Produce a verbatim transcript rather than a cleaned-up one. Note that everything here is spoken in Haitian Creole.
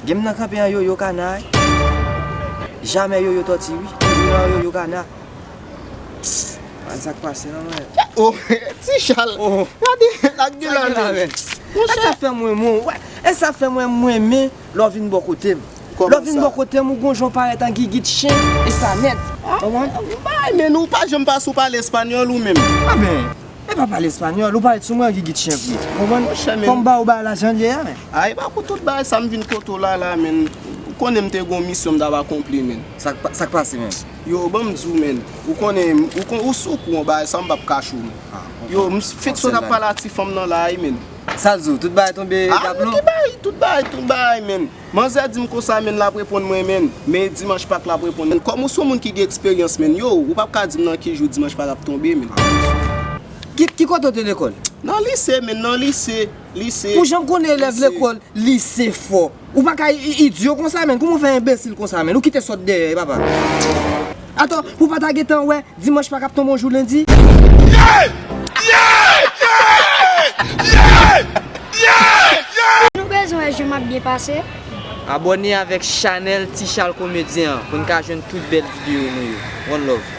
Gen m nan kanpe an Yoyo Kana wi. Jamè Yoyo Tòti wi. Toujou nan Yoyo Kana. An sa k pase non mwen. Oh, Ti Chal. Oh. Gade, sa k gen la menm. E sa fè mwen mwen, wè, e sa fè mwen mwen men lè w vin bò kote m. Lè w vin bò kote m, ou gon jan w parèt an gigit chen, e sa nèt. Konprann? Bay men ou pa janm pase ou pale espanyòl ou menm. A ben, e pa pale espanyòl, ou parèt sou mwen an gigit chen vre. Konprann? Fò m ba ou bagay la jan l ye a men. Ay pa pou tout bagay sa m vin kote w la la men. Ou konnen m te gon misyon m t ap akonpli men. Sa k pa- sa k pase men? Yo, ban m di w men. Ou konnen, ou kon- ou sou kou yon bagay sa m p ap kache w men. Yo, m fèk sot ap pale a ti fanm nan la wi men. Sa l di w, tout bagay tonbe daplon? Ah, ki bagay, tout bagay, tout bagay men. Manzè di m konsa men l ap reponn mwen men. Men dimanch Pak l ap reponn men. Kòm ou se yon moun ki gen eksperyans men. Yo, ou p ap ka di m nan ki jou dimanch Pak ap tonbe men. Ki, ki kote w te lekòl? Nan lise men, nan lise. Lise. Pou jan m konnen elèv lekòl, lise fò. Ou pa ka i- i- idyo konsa men. Kouman w fè enbesil konsa men? Ou kite sòt dèyè, papa. Ato, pou pa ta gentan wè, dimanch Pak ap tonbe yon jou lendi. Nou bezwen wè jan m ap byen pase. Abòne avèk chanèl Ti Chal Komedyen an pou n ka jwenn tout bèl videyo nou yo. One love.